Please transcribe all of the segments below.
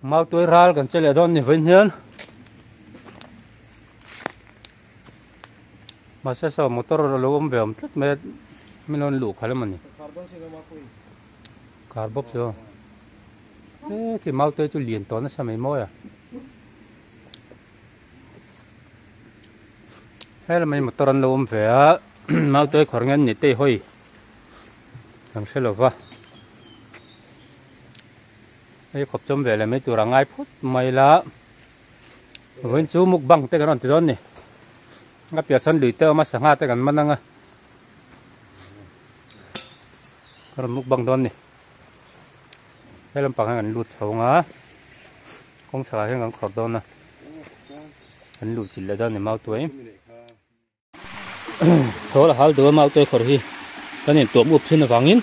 Mau tuai ral kan che leh dawn ni vawiin hian mahse saw motor a lo awm ve awm tlat mai a min rawn luh khalh emaw ni car bawk chu he khi mau tuai chu lian tawh nasa mai mawi a helama hi motor an lo awm ve a mau tuai khawr nge an ni tei hawi kan hre lova. Hei khawp chawm ve leh mai tur a ngai phawt mai la vawiin chu mukbang te kan rawn ti dawn ni a piah chuan lui te a awm a sangha te kan man ang a kan rawn mukbang dawn ni he lampang hian kan lut chho ang a kawng chhakah hian kan khawrh dawn a kan luh chilh leh dawn ni mau tuai. Chhawl a hal duh a mau tuai khawrh hi kan intuam up thin avangin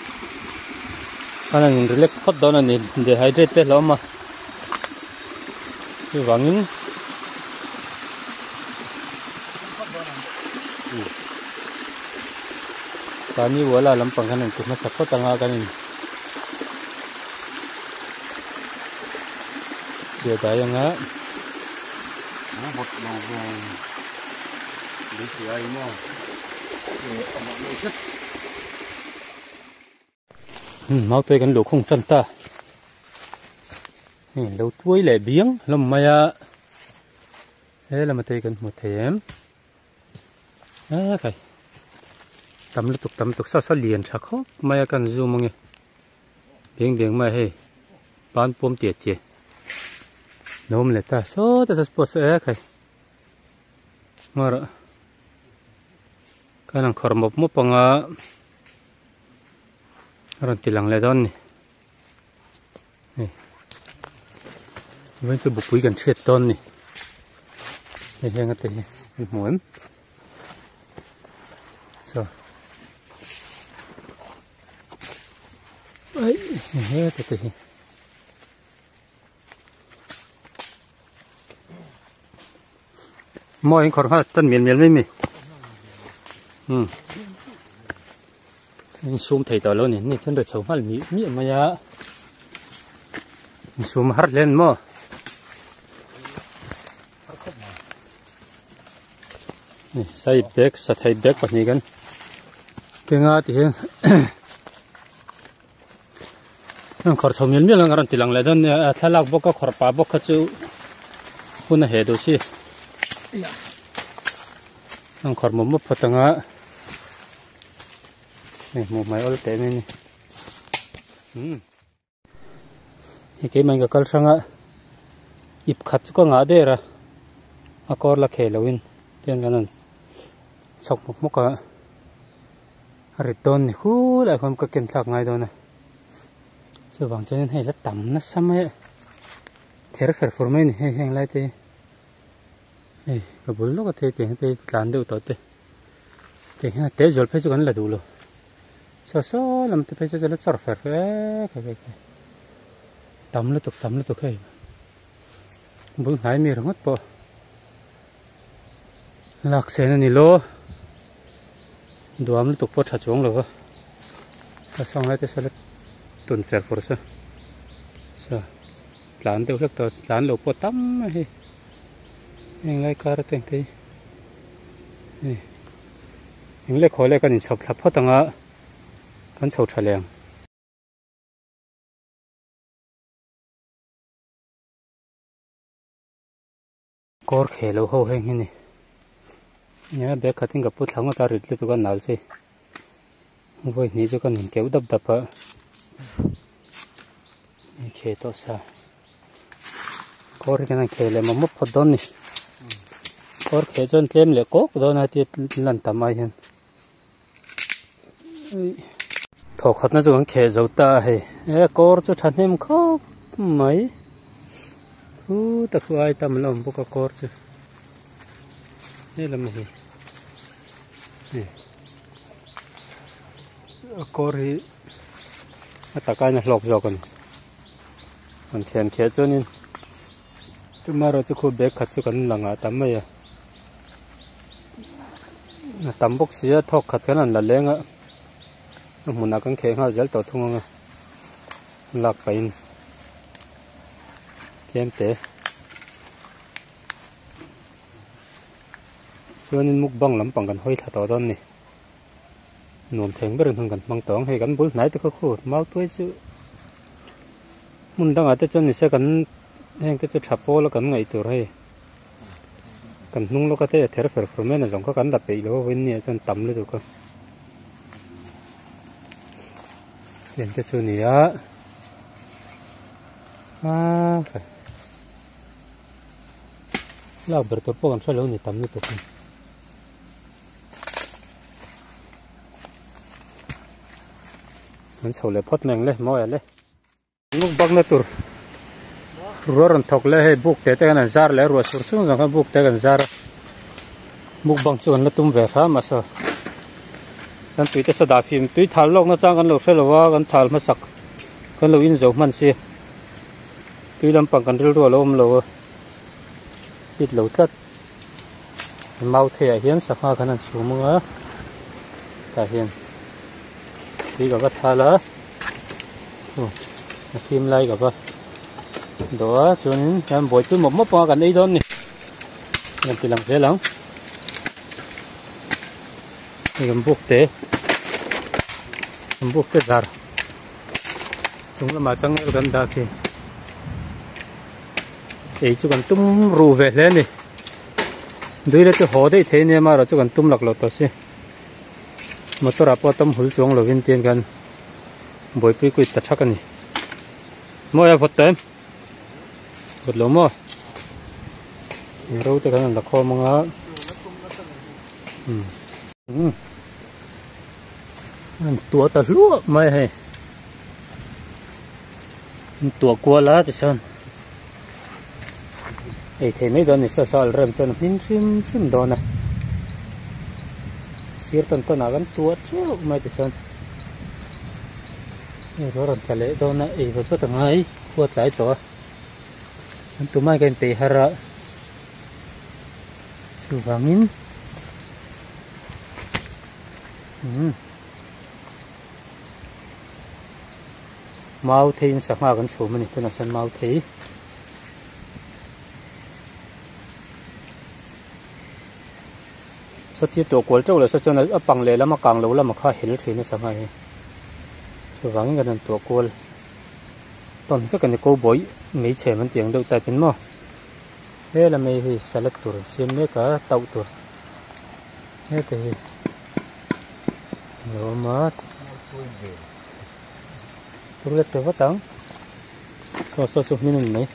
kan han in relax phawt dawn a ni dehydrate te hlauhawm a chuvangin tani wala lampang khan an ti hmasa phawt anga kan in Chhia dai anga. Mau tuai kan luhkhung tan ta. Hei lo tuai leh biang hlawm mai a. He lama te kan hmu thei em. A khai. Tam lutuk tam lutuk sa sa lian tha khawp mai a kan zoom ange. Beng beng mai hei pan puam tiah tiah lo awm leh ta sawt a sport saw e khai ngarawh kan ang khawr mawp mawp anga a rawn ti lang leh dawn ni hei vawiin chu bupui kan hriat dawn ni hei heng ate hi an hmu em saw. Ai he te te hi. Maw in khawr nghal tan mial mial mai mi. Um. In sum thei tawh lo ni. Ni chuan ri chho nghal mi mi mai a. In sum har hlen maw. Sai bag sa thei bag pahnih kan kenga ti hian an khawrh chho mial mial ang a rawn ti lang leh dawn nia a thlalak bawk a khawrh pah bawk kha chu hun a heh duh si an khawrh mawp mawp phawt anga hei hmuh hmai awl teh mai a ni umm. Hei keimah in ka kal hrang a ip khat chu ka ngah der a a kawr la kheh loh in tian kan han chhawk hmawk hmawk a a rit dawn ni khul ah khuan ka ken thlak ngai dawn a chuvang chuan hei la tam nasa mai a ther fer fur mai a ni hei heng lai te hi hei ka bul lawk a thei tiang te hi tlan deuh tawh te tiang hian a te zual phei chu kan la duh lo. Saw saw lam te phei chu la chawr fer fer e khai khai tam lutuk tam lutuk hei bul hnai mi ringawt pawh lak sen a ni lo duam lutuk pawh tha chuang lo va a sawng lai te saw la tun fer fur saw saw tlan deuh hlek tawh tlan lo pawh tam a hei heng lai kar te ang te hi hei. Eng leh khaw leh kan inchhawp thla phawt ang a, kan chho tha leh ang. Kawr kheh lo ho heng hi ni. Nia bag khatin ka pu thla ngawt a rit lutuk a nal chi. Vawi hnih chu ka nun keuh dap dap a. Kheh tawh sa. Kawr hi kan han kheh leh mawp mawp phawt dawn ni. Kawr kheh chuan tlem leh kawk dawn a tia lan tam ai hian. Thawk khatna chu kan kheh zo ta a hei. E kawr chu thahnem khawp mai. Thu tak chu ai tam an awm bawk a kawr chu. He lam hi. A kawr hi a takain a hlawk zawk a ni. An thian khiah chuanin tomorrow chu khu bag khat chu kan la ngah tam mai a a tam bawk si a thawk khat khan an la leng a a hmunah kan kheh nghal zel tawh thung ang a lak pahin. Tlem te. Chuanin mukbang lampang kan hawi thla tawh dawn a ni. Nuam theng berin hun kan hmang tawh ang. Hei kan bul hnai te kha khu mau tuai chu hmun dangah te chuan nise kan heng te chu tha pawl a kan ngaih tur hei. Kan hnung lawk a te a ther fer fur mai a na zawng kha kan la peih lo a vawiin ni ah chuan tam lutuk a. Heng te chu a ni a. Aa lak ber tur pawh kan hre lo ni tam lutuk a ni. Kan chho leh phawt mai ang le mawi ah le. Mukbang na tur ruah rawn thawk leh hei buk te te khan an zar leh a ruah sur chung zawng khan buk te kan zar a mukbang chu kan la tum ve hram a saw kan tui te saw dah fim tui thal lawk na chang kan lo hre lo a kan thal hmasak kan lo in zo hman si tui lampang kan rilru a lo awm lo a hit lo tlat mau thei ah hian sangha khan an chhum ang a tah hian tui ka va thal a aw a fim lai ka va dawh a chuanin hian buaipui mawp mawp anga kan ei dawn a ni kan ti lang zel ang hei kan buk te kan buk te zar chung lamah changel kan dah khi ei chu kan tum ruh ve hle a ni duile chu haw daih thei ania amaherawh chu kan tum lak loh tawh si motor ah pawh tawm hul chuang lovin tiang khan buaipui kuit ta thak a ni mawi a vawt tawh em vawt lo maw ro te khan an la khawm anga umm an tuah ta hluah mai a hei an tuah kual a tichuan ei thei mai dawn a ni saw saw rem chuan a hmin hrim hrim dawn a sir tawn tawn ah kan tuah theuh mai tichuan hei ruah rawn tla leh dawn a ei vat vat a ngai khua tlai tawh a an tumah hian ka inpeih har a chuvangin umm mau theiin sangha kan chhum a ni tunah chuan mau thei. Saw tuah kual teuh leh saw chuan a pang lehlam a kang lo lamah kha a hel thin a sangha hi chuvangin kan han tuah kual tawn vek a ni ko bawih hmeichhe an tih ang deuh type in maw hela mai hi salad tur an siam mek a tauh tur heta hi a lo awm a tur let ta vat ang saw saw chu hmin a ni mai.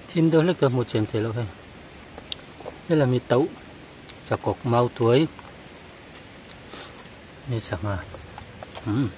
Thim deuh hlek ka hmu chian thei lo hei helam hi tauh chakawk mau tuai ni sangha umm.